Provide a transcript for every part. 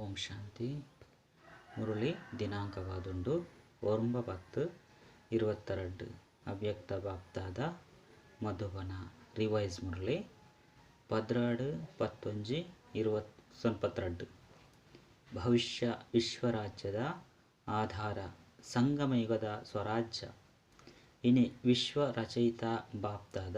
ಓಂ ಶಾಂತಿ. ಮುರಳಿ ದಿನಾಂಕವಾದುಂಡು 9/10/22. ಅವ್ಯಕ್ತ ಬಾಪ್ದಾದ, ಮಧುಬನ. ರಿವೈಸ್ ಮುರಳಿ 12/11/22. ಭವಿಷ್ಯ ವಿಶ್ವರಾಜ್ಯದ ಆಧಾರ ಸಂಗಮಯುಗದ ಸ್ವರಾಜ್ಯ. ಇನಿ ವಿಶ್ವ ರಚಯಿತ ಬಾಪ್ದಾದ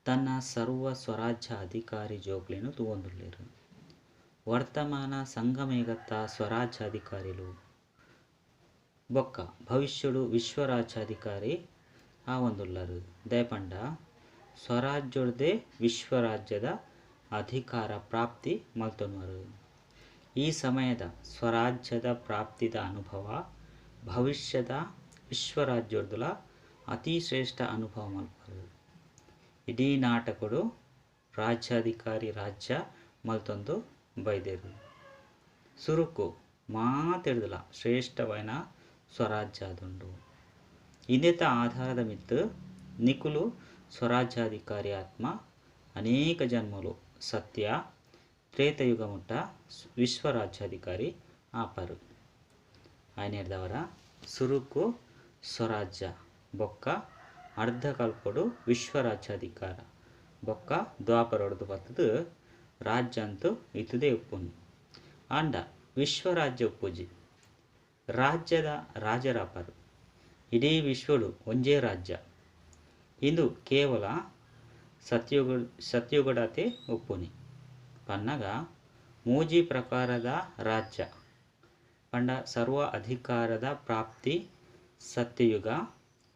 ತನ್ನ ಸರ್ವ ಸ್ವರಾಜ್ಯ ಅಧಿಕಾರಿ ಜೋಕ್ಲೆನ್ ತೂವೊಂದುಲ್ಲೆರ್. ವರ್ತಮಾನ ಸಂಗಮಯುಗತ್ತ ಸ್ವರಾಜ್ಯಾಧಿಕಾರಿಲು ಬೊಕ್ಕ ಭವಿಷ್ಯಡು ವಿಶ್ವರಾಜ್ಯಾಧಿಕಾರಿ ಆವೊಂದುಲ್ಲರು. ದಯಪಂಡ ಸ್ವರಾಜ್ಯೊಡ್ದೆ ವಿಶ್ವರಾಜ್ಯದ ಅಧಿಕಾರ ಪ್ರಾಪ್ತಿ ಮಲ್ತೊನ್ವರು. ಈ ಸಮಯದ ಸ್ವರಾಜ್ಯದ ಪ್ರಾಪ್ತಿದ ಅನುಭವ ಭವಿಷ್ಯದ ವಿಶ್ವರಾಜ್ಯೊಡ್ದುಲ ಅತಿ ಶ್ರೇಷ್ಠ ಅನುಭವ ಮಲ್ಪರು. ಇಡೀ ನಾಟಕಡು ರಾಜ್ಯಾಧಿಕಾರಿ ರಾಜ್ಯ ಮಲ್ತೊಂದು ಬೈದೇರು. ಸುರುಕು ಮಾತೆಡ್ದಲ ಶ್ರೇಷ್ಠವೈನ ಸ್ವರಾಜ್ಯಾದುಂಡು. ಇಂದೆತ ಆಧಾರದ ಮಿತ್ತು ನಿಕುಲು ಸ್ವರಾಜ್ಯಾಧಿಕಾರಿ ಆತ್ಮ ಅನೇಕ ಜನ್ಮಲು ಸತ್ಯ ತ್ರೇತಯುಗ ಮುಟ್ಟ ವಿಶ್ವರಾಜ್ಯಾಧಿಕಾರಿ ಆಪರು. ಆಯ್ನೇರ್ದವರ ಸುರುಕು ಸ್ವರಾಜ್ಯ ಬೊಕ್ಕ ಅರ್ಧಕಲ್ಪಡು ವಿಶ್ವರಾಜ್ಯಾಧಿಕಾರ ಬೊಕ್ಕ ದ್ವಾಪರೊಡ್ದು ಬತ್ತದು ರಾಜ್ಯ ಅಂತೂ ಇತ್ತದೇ ಉಪ್ಪುನು. ಆಂಡ ವಿಶ್ವರಾಜ್ಯ ಉಪ್ಪುಜಿ. ರಾಜ್ಯದ ರಾಜರಾಪರು. ಇಡೀ ವಿಶ್ವಡು ಒಂಜೇ ರಾಜ್ಯ. ಇಂದು ಕೇವಲ ಸತ್ಯುಗ ಸತ್ಯುಗಡತೆ ಉಪ್ಪುನಿ. ಪನ್ನಗ ಮೂಜಿ ಪ್ರಕಾರದ ರಾಜ್ಯ ಪಂಡ ಸರ್ವ ಅಧಿಕಾರದ ಪ್ರಾಪ್ತಿ ಸತ್ಯಯುಗ,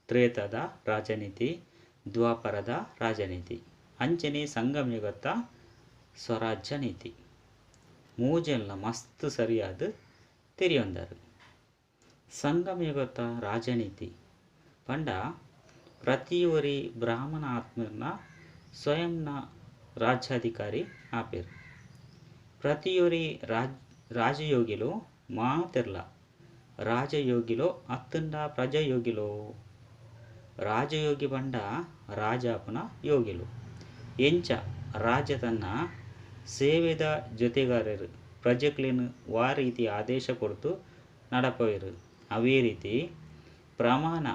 ತ್ರೇತದ ರಾಜನೀತಿ, ದ್ವಾಪರದ ರಾಜನೀತಿ, ಅಂಚನೆ ಸಂಗಮಯುಗತ್ತ ಸ್ವರಾಜ್ಯ ನೀತಿ. ಮೂಜೆಲ್ಲ ಮಸ್ತ್ ಸರಿಯಾದ ತೆರಿಯೊಂದರು. ಸಂಗಮಯುಗತ್ತ ರಾಜನೀತಿ ಪಂಡ ಪ್ರತಿಯೊರಿ ಬ್ರಾಹ್ಮಣ ಆತ್ಮನ ಸ್ವಯಂನ ರಾಜ್ಯಾಧಿಕಾರಿ ಆಪೇರು. ಪ್ರತಿಯೊರಿ ರಾಜಯೋಗಿಲು ಮಾತೆರ್ಲ ರಾಜಯೋಗಿಲೋ ಅತ್ತಂಡ ಪ್ರಜಾಯೋಗಿಲೋ. ರಾಜಯೋಗಿ ಪಂಡ ರಾಜಾಪನ ಯೋಗಿಲು. ಎಂಚ ರಾಜ ತನ್ನ ಸೇವೆದ ಜೊತೆಗಾರರು ಪ್ರಜೆಕ್ಲೆನ್ ವಾ ರೀತಿ ಆದೇಶ ಕೊಡ್ತು ನಡಪವೇರು ಅವೇ ರೀತಿ ಪ್ರಮಾಣ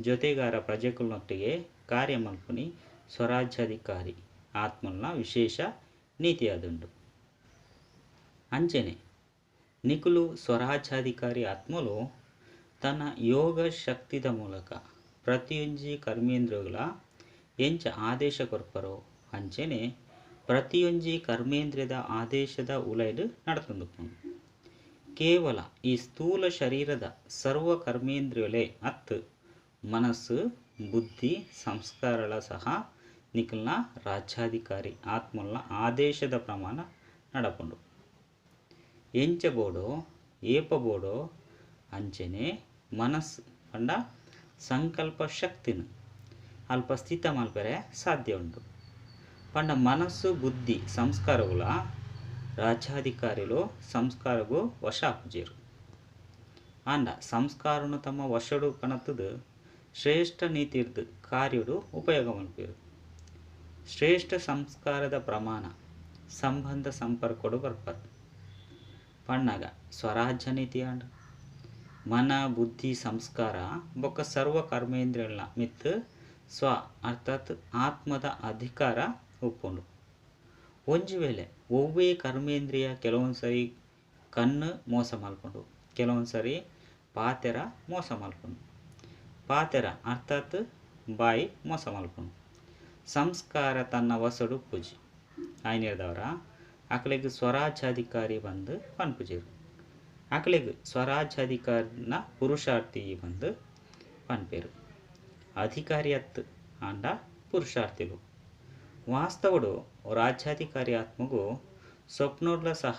ಜೊತೆಗಾರ ಪ್ರಜೆಕ್ಲನೊಟ್ಟಿಗೆ ಕಾರ್ಯ ಮಲ್ಪುನಿ ಸ್ವರಾಜ್ಯಾಧಿಕಾರಿ ಆತ್ಮನ ವಿಶೇಷ ನೀತಿಯಾದುಂಡು. ಅಂಚನೆ ನಿಕುಲು ಸ್ವರಾಜ್ಯಾಧಿಕಾರಿ ಆತ್ಮಲು ತನ್ನ ಯೋಗ ಶಕ್ತಿದ ಮೂಲಕ ಪ್ರತಿಯೊಂಜಿ ಕರ್ಮೇಂದ್ರಿಯಗಳ ಎಂಚ ಆದೇಶ ಕೊರ್ಪರೋ ಅಂಚನೆ ಪ್ರತಿಯೊಂಜಿ ಕರ್ಮೇಂದ್ರಿಯದ ಆದೇಶದ ಉಲೈಡ್ ನಡತೊಂದುಪ್ಪುಂಡು. ಕೇವಲ ಈ ಸ್ಥೂಲ ಶರೀರದ ಸರ್ವ ಕರ್ಮೇಂದ್ರಿಯಲೇ ಅತ್ ಮನಸ್ಸು ಬುದ್ಧಿ ಸಂಸ್ಕಾರಗಳ ಸಹ ನಿಕಲ್ನ ರಾಜ್ಯಾಧಿಕಾರಿ ಆತ್ಮಲ್ನ ಆದೇಶದ ಪ್ರಮಾಣ ನಡಪುಂಡು. ಎಂಚ ಬೋಡೋ ಏಪ ಬೋಡೋ ಅಂಚನೆ ಮನಸ್ಸು ಪಂಡ ಸಂಕಲ್ಪ ಶಕ್ತಿನ ಅಲ್ಪ ಸ್ಥಿತ ಮಲ್ಪೆರೆ ಸಾಧ್ಯ ಉಂಟು. ಪಂಡ ಮನಸ್ಸು ಬುದ್ಧಿ ಸಂಸ್ಕಾರಗಳ ರಾಜ್ಯಾಧಿಕಾರಿಲು ಸಂಸ್ಕಾರಗೂ ವಶ ಆಪುಜೆರ್. ಆಂಡ ಸಂಸ್ಕಾರನು ತಮ್ಮ ವಶಡು ಕಣತದು ಶ್ರೇಷ್ಠ ನೀತಿರ್ದು ಕಾರ್ಯಡು ಉಪಯೋಗ ಮಲ್ಪೆರು. ಶ್ರೇಷ್ಠ ಸಂಸ್ಕಾರದ ಪ್ರಮಾಣ ಸಂಬಂಧ ಸಂಪರ್ಕಡು ಬರ್ಪರು. ಪಣ್ಣಾಗ ಸ್ವರಾಜ್ಯ ನೀತಿ ಆಂಡ ಮನ ಬುದ್ಧಿ ಸಂಸ್ಕಾರ ಬೊಕ್ಕ ಸರ್ವ ಕರ್ಮೇಂದ್ರಿಯಗಳ ಮಿತ್ತು ಸ್ವ ಅರ್ಥಾತ್ ಆತ್ಮದ ಅಧಿಕಾರ ಉಪ್ಪುಂಡು. ಒಂಜಿ ವೇಳೆ ಒವ್ವೇ ಕರ್ಮೇಂದ್ರಿಯ ಕೆಲವೊಂದು ಸರಿ ಕಣ್ಣು ಮೋಸ ಮಲ್ಪುಂಡು, ಕೆಲವೊಂದು ಸರಿ ಪಾತೆರ ಮೋಸ ಮಲ್ಪುಂಡು, ಪಾತೆರ ಅರ್ಥಾತ್ ಬಾಯಿ ಮೋಸ ಮಲ್ಪುಂಡು. ಸಂಸ್ಕಾರ ತನ್ನ ವಸಡು ಪೂಜಿ ಆಯ್ನೇರ್ದವರ ಅಕಲೆಗ್ ಸ್ವರಾಜ್ಯಾಧಿಕಾರಿ ಬಂದು ಪನ್ಪುಜೆರು. ಅಕಲೆಗ್ ಸ್ವರಾಜ್ಯಾಧಿಕಾರಿನ ಪುರುಷಾರ್ಥಿ ಬಂದು ಪನ್ಪೆರು. ಅಧಿಕಾರಿ ಅತ್ ಆಂಡ ಪುರುಷಾರ್ಥಿಲು. ವಾಸ್ತವಡು ರಾಜ್ಯಾಧಿಕಾರಿ ಆತ್ಮಗೂ ಸ್ವಪ್ನೋಡ್ಲ ಸಹ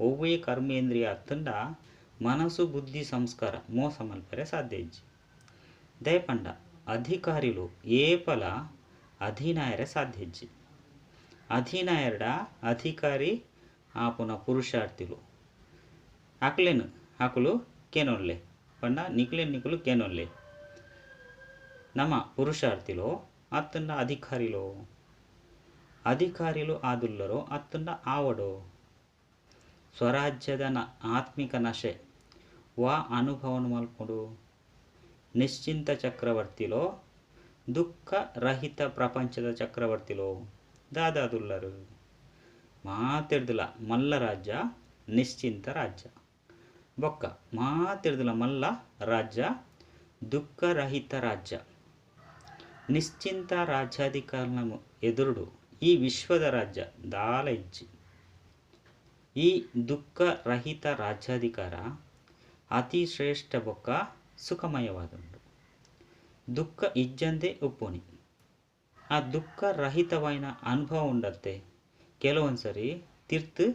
ಒವ್ವೇ ಕರ್ಮೇಂದ್ರಿಯ ಅತ್ತಂಡ ಮನಸ್ಸು ಬುದ್ಧಿ ಸಂಸ್ಕಾರ ಮೋಸ ಮಲ್ಪೆರೆ ಸಾಧ್ಯ ಇಜ್ಜಿ. ದಯಪಂಡ ಅಧಿಕಾರಿಲು ಏಪಲ ಅಧೀನಾಯರೆ ಸಾಧ್ಯ ಇಜ್ಜಿ. ಅಧೀನಾಯರ್ಡ ಅಧಿಕಾರಿ ಆಪುನ ಪುರುಷಾರ್ಥಿಲು ಅಕ್ಲೆನ್ ಅಕುಲು ಕೆನೊಲ್ಲೆ ಪಂಡ ನಿಕ್ಲೆನ್ ನಿಕುಲು ಕೆನೊಲ್ಲೆ. ನಮ ಪುರುಷಾರ್ಥಿಲೋ ಅತ್ತಂಡ ಅಧಿಕಾರಿಲೋ. ಅಧಿಕಾರಿಲು ಆದುಲ್ಲರೋ ಅತ್ತಂಡ ಆವಡೋ. ಸ್ವರಾಜ್ಯದ ಆತ್ಮಿಕ ನಶೆ ವಾ ಅನುಭವನು ಮಲ್ಪುಂಡು? ನಿಶ್ಚಿಂತ ಚಕ್ರವರ್ತಿಲೋ ದುಃಖರಹಿತ ಪ್ರಪಂಚದ ಚಕ್ರವರ್ತಿಲೋ ದಾದಾದುಲ್ಲರು? ಮಾತೆರ್ದಲ ಮಲ್ಲ ರಾಜ್ಯ ನಿಶ್ಚಿಂತ ರಾಜ್ಯ. ಬೊಕ್ಕ ಮಾತೆರ್ದಲ ಮಲ್ಲ ರಾಜ್ಯ ದುಃಖರಹಿತ ರಾಜ್ಯ. ನಿಶ್ಚಿಂತ ರಾಜ್ಯಾಧಿಕಾರನ ಎದುರುಡು ಈ ವಿಶ್ವದ ರಾಜ್ಯ ದಾಲ ಇಜ್ಜಿ. ಈ ದುಃಖರಹಿತ ರಾಜ್ಯಾಧಿಕಾರ ಅತಿ ಶ್ರೇಷ್ಠ ಬೊಕ್ಕ ಸುಖಮಯವಾದುಂಡು. ದುಃಖ ಇಜ್ಜಂದೆ ಉಪ್ಪುನಿ ಆ ದುಃಖರಹಿತವಾಯಿನ ಅನುಭವ ಉಂಡತ್ತೆ. ಕೆಲವೊಂದ್ಸರಿ ತಿರ್ತು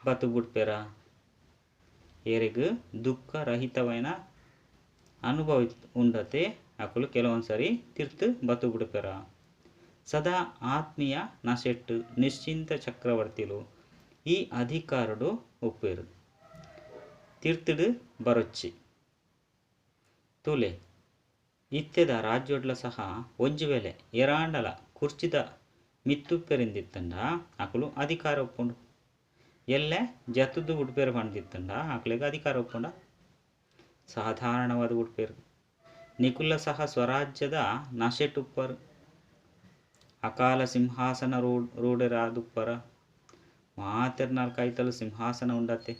ಬತ್ತು ಬುಡ್ಪೆರ ಏರೆಗ್ ದುಃಖರಹಿತವಾಯಿನ ಅನುಭವ ಉಂಡತೆ ಅಕುಲು ಕೆಲವೊಂದ್ಸರಿ ತಿರ್ತು ಬತ್ತು ಬಿಡ್ಪೆರ. ಸದಾ ಆತ್ಮೀಯ ನಶೆಟ್ಟು ನಿಶ್ಚಿಂತ ಚಕ್ರವರ್ತಿಲು ಈ ಅಧಿಕಾರಡು ಒಪ್ಪೇರು ತಿರ್ತುಡು ಬರೊಚ್ಚಿ. ತುಲೆ ಇತ್ತೆದ ರಾಜ್ಯೊಡ್ಲ ಸಹ ಒಂಜಿ ವೇಳೆ ಏರಾಂಡಲ ಕುರ್ಚಿದ ಮಿತ್ತುಪ್ಪೆರಿಂದಿತ್ತಂಡ ಅಕುಲು ಅಧಿಕಾರ ಒಪ್ಪುಂಡು. ಎಲ್ಲೆ ಜತುದು ಉಡ್ಪೇರು ಪಂಡಿತ್ತಂಡ ಅಕುಲೆಗ್ ಅಧಿಕಾರ ಒಪ್ಪುಂಡ? ಸಾಧಾರಣವಾದ ಉಡ್ಪೇರು. ನಿಕುಲ ಸಹ ಸ್ವರಾಜ್ಯದ ನಶೆಟುಪ್ಪರು ಅಕಾಲ ಸಿಂಹಾಸನ ರೂಢರಾದುಪ್ಪರ. ಮಾತೆರ್ನಾಲ್ ಕೈತಲು ಸಿಂಹಾಸನ ಉಂಡತೆ.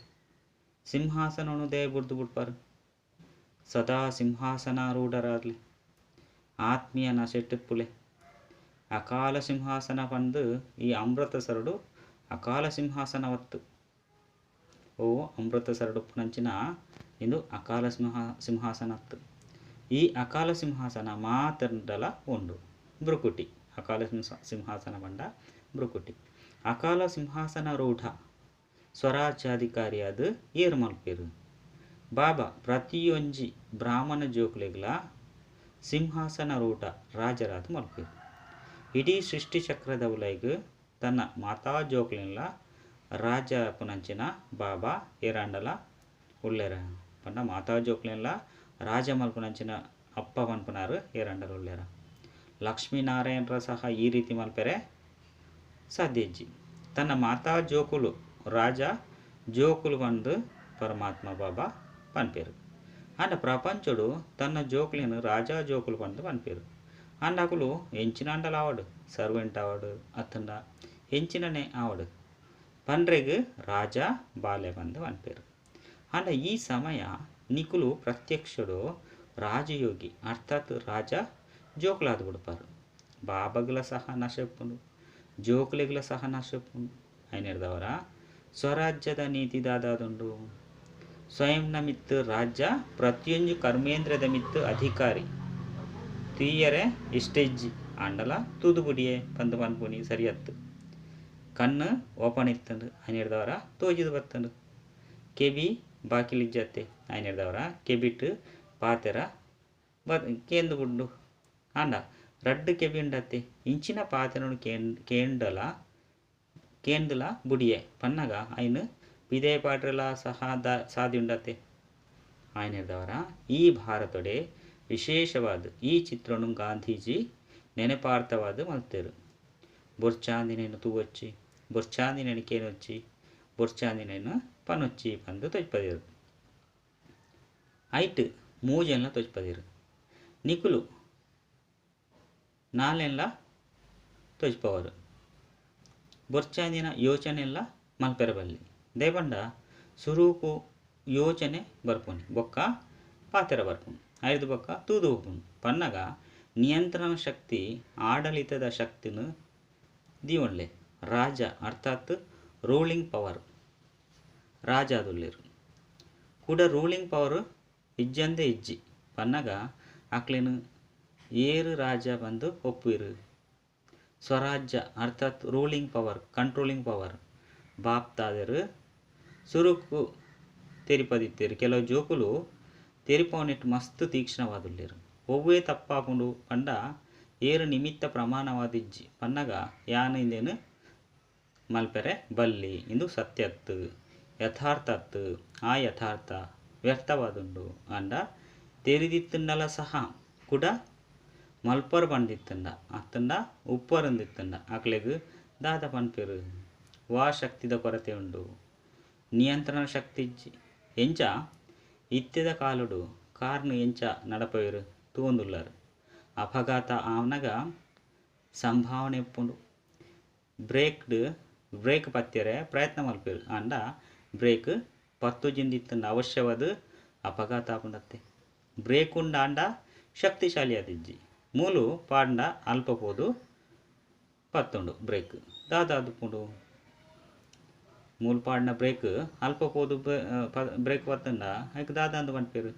ಸಿಂಹಾಸನನು they ಬುಡ್ದು ಬುಡ್ಪರು. ಸದಾ ಸಿಂಹಾಸನಾರೂಢರಾಗ್ಲಿ ಆತ್ಮೀಯ ನಶೆಟ್ಟುಪ್ಪುಲೆ. ಅಕಾಲ ಸಿಂಹಾಸನ ಪಂದು ಈ ಅಮೃತ ಸರಡು ಅಕಾಲ ಸಿಂಹಾಸನವತ್ತು. ಓ ಅಮೃತ ಸರಡುಪ್ಪುನಂಚಿನ ಇಂದು ಅಕಾಲ ಸಿಂಹಾಸನತ್ತು. ಈ ಅಕಾಲ ಸಿಂಹಾಸನ ಮಾತಂಡಲ ಉಂಡು ಬ್ರುಕುಟಿ. ಅಕಾಲ ಸಿಂಹಾಸನ ಪಂಡ ಬ್ರುಕುಟಿ. ಅಕಾಲ ಸಿಂಹಾಸನ ರೂಢ ಸ್ವರಾಜ್ಯಾಧಿಕಾರಿಯಾದ ಏರು ಮಲ್ಪೇರು. ಬಾಬಾ ಪ್ರತಿಯೊಂಜಿ ಬ್ರಾಹ್ಮಣ ಜೋಕುಲೆಗ್ಲ ಸಿಂಹಾಸನ ರೂಢ ರಾಜರಾದ ಮಲ್ಪೇರು. ಇಡೀ ಸೃಷ್ಟಿ ಚಕ್ರದ ಉಲೈಗ್ ತನ್ನ ಮಾತಾ ಜೋಕುಲೆನ್ಲ ರಾಜ ಪುನಂಚಿನ ಬಾಬಾ ಏರಾಂಡಲ ಉಲ್ಲೆರ. ಪಂಡ ಮಾತಾ ಜೋಕುಲೆನ್ಲ ರಾಜ ಮಲ್ಪುನಂಚಿನ ಅಪ್ಪ ಪನ್ಪುನಾರು ಏರಾಂಡಲ ಉಲ್ಲೆರ. ಲಕ್ಷ್ಮೀನಾರಾಯಣರ ಸಹ ಈ ರೀತಿ ಮಲ್ಪೆರೆ ಸಾಧ್ಯ ಇಜ್ಜಿ. ತನ್ನ ಮಾತಾ ಜೋಕುಲು ರಾಜ ಜೋಕುಲು ಪಂದು ಪರಮಾತ್ಮ ಬಾಬಾ ಪನ್ಪೇರು. ಆಂಡ ಪ್ರಪಂಚಡು ತನ್ನ ಜೋಕುಲೆನ್ ರಾಜ ಜೋಕುಲು ಪಂದು ಪನ್ಪೇರು. ಆಂಡ ಅಕುಲು ಎಂಚಿನಾಂಡಲ ಆವಡು, ಸರ್ವೆಂಟ್ ಆವಡು ಅತ್ತಂಡ ಎಂಚಿನನೇ ಆವಡು ಪನ್ರೆಗ್ ರಾಜ ಬಾಲೆ ಪಂದು ಪನ್ಪೇರು. ಆಂಡ ಈ ಸಮಯ ನಿಕುಲು ಪ್ರತ್ಯಕ್ಷಡು ರಾಜಯೋಗಿ ಅರ್ಥಾತ್ ರಾಜ ಜೋಕುಲಾದ ಬಿಡ್ಪಾರು. ಬಾಬಗ್ಲ ಸಹ ನಶೆಪ್ಪುಂಡು, ಜೋಕುಲೆಗ್ಲ ಸಹ ನಶೆಪ್ಪುಂಡು. ಐನೆರ್ದವರ ಸ್ವರಾಜ್ಯದ ನೀತಿ ದಾದಾದುಂಡು. ಸ್ವಯಂನ ಮಿತ್ತು ರಾಜ್ಯ ಪ್ರತಿಯೊಂದು ಕರ್ಮೇಂದ್ರದ ಮಿತ್ತು ಅಧಿಕಾರಿ ತೀಯರೆ ಇಷ್ಟೆಜ್ಜಿ ಆಂಡಲ ತೂದುಬುಡಿಯೆ ಪಂದು ಪನ್ಪುನಿ ಸರಿಯತ್ತು. ಕಣ್ಣು ಓಪನ್ ಇತ್ತಂಡು ಐನೆರ್ದವರ ತೋಜಿದು ಬತ್ತಂಡು. ಕೆಬಿ ಬಾಕಿಲಿಜ್ಜತ್ತೆ ಐನೆರ್ದವರ ಕೆಬಿಟ್ಟು ಪಾತೆರ ಕೇಂದು ಬುಡ್ಡು. ಆಂಡ ರಡ್ಡು ಕೆಬಿ ಉಂಡತ್ತೆ ಇಂಚಿನ ಪಾತೆರನು ಕೇಂಡಲ ಕೇಂದಲ ಬುಡಿಯೆ ಪನ್ನಗ ಐನು ಪಿದೆ ಪಾಟ್ರೆಲ ಸಹ ಸಾದಿ ಉಂಡತ್ತೆ. ಆಯ್ನೆರ್ದವರ ಈ ಭಾರತೊಡೆ ವಿಶೇಷವಾದ ಈ ಚಿತ್ರನು ಗಾಂಧೀಜಿ ನೆನಪಾರ್ಥವಾದ ಮಲ್ತೇರು. ಬೊರ್ಚಾಂದಿನೇನು ತೂವೊಚ್ಚಿ, ಬೊರ್ಚಾಂದಿನೇನು ಕೇನೊಚ್ಚಿ, ಬೊರ್ಚಾಂದಿನೇನು ಪನೊಚ್ಚಿ ಪಂದು ತೊಜ್ಪದಿರು. ಐಟ್ ಮೂಜೆನ್ಲ ತೊಜ್ಪದಿರು. ನಿಕುಲು ನಾಲೆನ್ಲ ತೊಜ್ಪವರು. ಬೊರ್ಚಾಂದಿನ ಯೋಚನೆಲ್ಲ ಮಲ್ಪೆರ ಬಲ್ಲಿ. ದೇಪಂಡ ಸುರೂಕು ಯೋಚನೆ ಬರ್ಪುನಿ ಬೊಕ್ಕ ಪಾತೆರ ಬರ್ಪುನಿ ಐದು ಬೊಕ್ಕ ತೂದು ಹೋಪುನಿ ಪನ್ನಗ ನಿಯಂತ್ರಣ ಶಕ್ತಿ ಆಡಳಿತದ ಶಕ್ತಿನ ದೀವೊನ್ಲೆ. ರಾಜ ಅರ್ಥಾತ್ ರೂಲಿಂಗ್ ಪವರ್ ರಾಜಾದುಲ್ಲೆರು. ಕೂಡ ರೂಲಿಂಗ್ ಪವರ್ ಇಜ್ಜಂದೆ ಇಜ್ಜಿ ಪನ್ನಗ ಅಕ್ಲೆನ್ ಏರು ರಾಜ ಬಂದು ಒಪ್ಪುವಿರು. ಸ್ವರಾಜ್ಯ ಅರ್ಥಾತ್ ರೂಲಿಂಗ್ ಪವರ್ ಕಂಟ್ರೋಲಿಂಗ್ ಪವರ್ ಬಾಪ್ತಾದರು ಸುರುಕು ತೆರಿಪದಿತ್ತೇರು. ಕೆಲವು ಜೋಕುಲು ತೆರಿಪವನೆಟ್ ಮಸ್ತ್ ತೀಕ್ಷ್ಣವಾದುಲ್ಲೆರು. ಒವ್ವೇ ತಪ್ಪಾಪುಂಡು ಪಂಡ ಏರು ನಿಮಿತ್ತ ಪ್ರಮಾಣವಾದಿಜ್ಜಿ ಪನ್ನಗ ಯಾನ್ ಇಂದೇನು ಮಲ್ಪೆರೆ ಬಲ್ಲಿ ಇಂದು ಸತ್ಯತ್ತು ಯಥಾರ್ಥತ್ತು ಆ ಯಥಾರ್ಥ ವ್ಯರ್ಥವಾದುಂಡು. ಅಂಡ ತೆರಿದಿತ್ತಂಡಲ ಸಹ ಕೂಡ ಮಲ್ಪರ್ ಪಂಡಿತ್ತಂಡ ಅತ್ತಂಡ ಉಪ್ಪರಂದಿತ್ತಂಡ ಅಕ್ಲೆಗ್ ದಾದ ಪನ್ಪೆರು. ವಾ ಶಕ್ತಿದ ಕೊರತೆ ಉಂಡು. ನಿಯಂತ್ರಣ ಶಕ್ತಿ ಇಜ್ಜಿ. ಎಂಚ ಇತ್ತೆದ ಕಾಲಡು ಕಾರ್ನು ಎಂಚ ನಡಪವೇರು ತೂವೊಂದುಲ್ಲರು. ಅಪಘಾತ ಆವನಗ ಸಂಭಾವನೆ ಉಪ್ಪುಂಡು. ಬ್ರೇಕ್ ಪತ್ತೆರೆ ಪ್ರಯತ್ನ ಮಲ್ಪೇರು ಆಂಡ ಬ್ರೇಕ್ ಪತ್ತುಜಿಂದಿತ್ತಂಡ ಅವಶ್ಯವಾದ ಅಪಘಾತ ಆಪುಂಡತ್ತೆ. ಬ್ರೇಕ್ ಉಂಡಾಂಡ ಶಕ್ತಿಶಾಲಿ ಆದಿಜ್ಜಿ. ಮೂಲು ಪಾಂಡ ಅಲ್ಪ ಪೋದು ಪತ್ತುಂಡು ಬ್ರೇಕ್ ದಾದಾದುಪ್ಪುಂಡು. ಮೂಲು ಪಾಡಿನ ಬ್ರೇಕ್ ಅಲ್ಪ ಪೋದು ಬ್ರೇಕ್ ಪತ್ತಂಡ ಐಕ್ ದಾದಾಂದು ಪನ್ಪೇರು.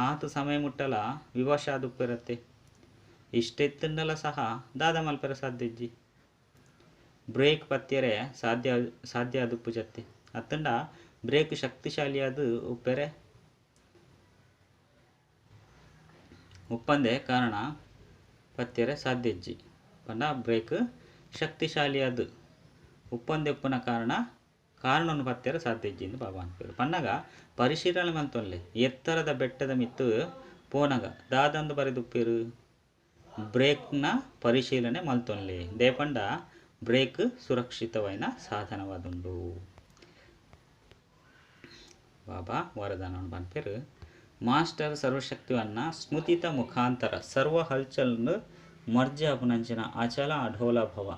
ಆತು ಸಮಯ ಮುಟ್ಟಲ ವಿವಶ ಆದುಪ್ಪೇರತ್ತೆ. ಇಷ್ಟೆತ್ತುಂಡಲ ಸಹ ದಾದ ಮಲ್ಪೆರೆ ಸಾಧ್ಯ ಇಜ್ಜಿ. ಬ್ರೇಕ್ ಪತ್ತೆರೆ ಸಾಧ್ಯ ಸಾಧ್ಯ ಆದುಪ್ಪು ಜತ್ತೆ ಅತ್ತಂಡ ಬ್ರೇಕ್ ಶಕ್ತಿಶಾಲಿಯಾದ ಉಪ್ಪೆರೆ ಉಪ್ಪಂದೆ ಕಾರಣ ಪತ್ತೆರೆ ಸಾಧ್ಯ ಇಜ್ಜಿ. ಪಂಡ ಬ್ರೇಕ್ ಶಕ್ತಿಶಾಲಿಯಾದ ಉಪ್ಪಂದೆ ಉಪ್ಪುನ ಕಾರಣ ಕಾರಣವನ್ನು ಪತ್ತೆರೆ ಸಾಧ್ಯ ಇಜ್ಜಿ ಎಂದು ಬಾಬಾ ಅನ್ಪೇರು. ಪನ್ನಗ ಪರಿಶೀಲನೆ ಮಂತೊನ್ಲೆ ಎತ್ತರದ ಬೆಟ್ಟದ ಮಿತ್ತು ಪೋನಗ ದಾದಂದು ಬರೆದುಪ್ಪೇರು ಬ್ರೇಕ್ನ ಪರಿಶೀಲನೆ ಮಲ್ತೊನ್ಲೆ. ದೇಪಂಡ ಬ್ರೇಕ್ ಸುರಕ್ಷಿತವೈನ ಸಾಧನವಾದುಂಡು. ಬಾಬಾ ವರದಾನವನ್ನು ಪನ್ಪೇರು. ಮಾಸ್ಟರ್ ಸರ್ವಶಕ್ತಿವನ್ನ ಸ್ಮೃತಿತ ಮುಖಾಂತರ ಸರ್ವ ಹಲ್ಚಲ್ನು ಮರ್ಜ ಅಪುನಂಚಿನ ಅಚಲ ಅಢೋಲ ಭವ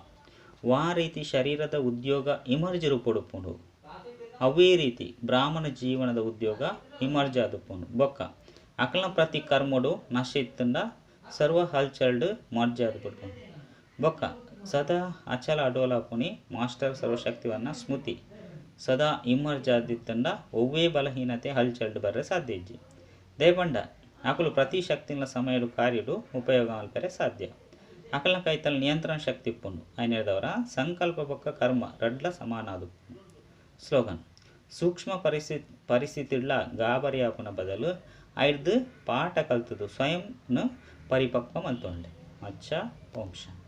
ವಾ ರೀತಿ ಶರೀರದ ಉದ್ಯೋಗ ಇಮರ್ಜ್ ರೂಪುಡುಪ್ಪುಂಡು ಅವೇ ರೀತಿ ಬ್ರಾಹ್ಮಣ ಜೀವನದ ಉದ್ಯೋಗ ಇಮರ್ಜ್ ಆದುಪ್ಪುಂಡು. ಬೊಕ್ಕ ಅಕಲ್ನ ಪ್ರತಿ ಕರ್ಮಡು ನಶಿತ್ತಂಡ ಸರ್ವ ಹಲ್ಚಲ್ಡ್ ಮರ್ಜ್ ಆದುಪ್ಪುಂಡು. ಬೊಕ್ಕ ಸದಾ ಅಚಲ ಅಡೋಲ ಪುಣಿ ಮಾಸ್ಟರ್ ಸರ್ವಶಕ್ತಿವನ್ನ ಸ್ಮೃತಿ ಸದಾ ಇಮರ್ಜ್ ಆದಿತ್ತಂಡ ಒವ್ವೇ ಬಲಹೀನತೆ ಹಲ್ಚಲ್ಡ್ ಬರ್ರೆ ಸಾಧ್ಯ ಇಜ್ಜಿ. ದೇಪಂಡ ಅಕಲು ಪ್ರತಿ ಶಕ್ತಿನ ಸಮಯಡು ಕಾರ್ಯಡು ಉಪಯೋಗ ಮಲ್ಪೆರೆ ಸಾಧ್ಯ. ಅಕಲ್ನ ಕೈತಲ್ ನಿಯಂತ್ರಣ ಶಕ್ತಿ ಇಪ್ಪುಂಡು. ಐನೇದವರ ಸಂಕಲ್ಪ ಬೊಕ್ಕ ಕರ್ಮ ರಡ್ಲ ಸಮಾನ ಆದುಪ್ಪುಂಡು. ಸ್ಲೋಗನ್: ಸೂಕ್ಷ್ಮ ಪರಿಸ್ಥಿತಿಡ್ಲ ಗಾಬರಿ ಆಪುನ ಬದಲು ಐರ್ದು ಪಾಠ ಕಲ್ತದು ಸ್ವಯಂನು ಪರಿಪಕ್ವ ಮಲ್ತೊಂಡೆ. ಅಚ್ಚ, ಓಂ ಶಾಂತಿ.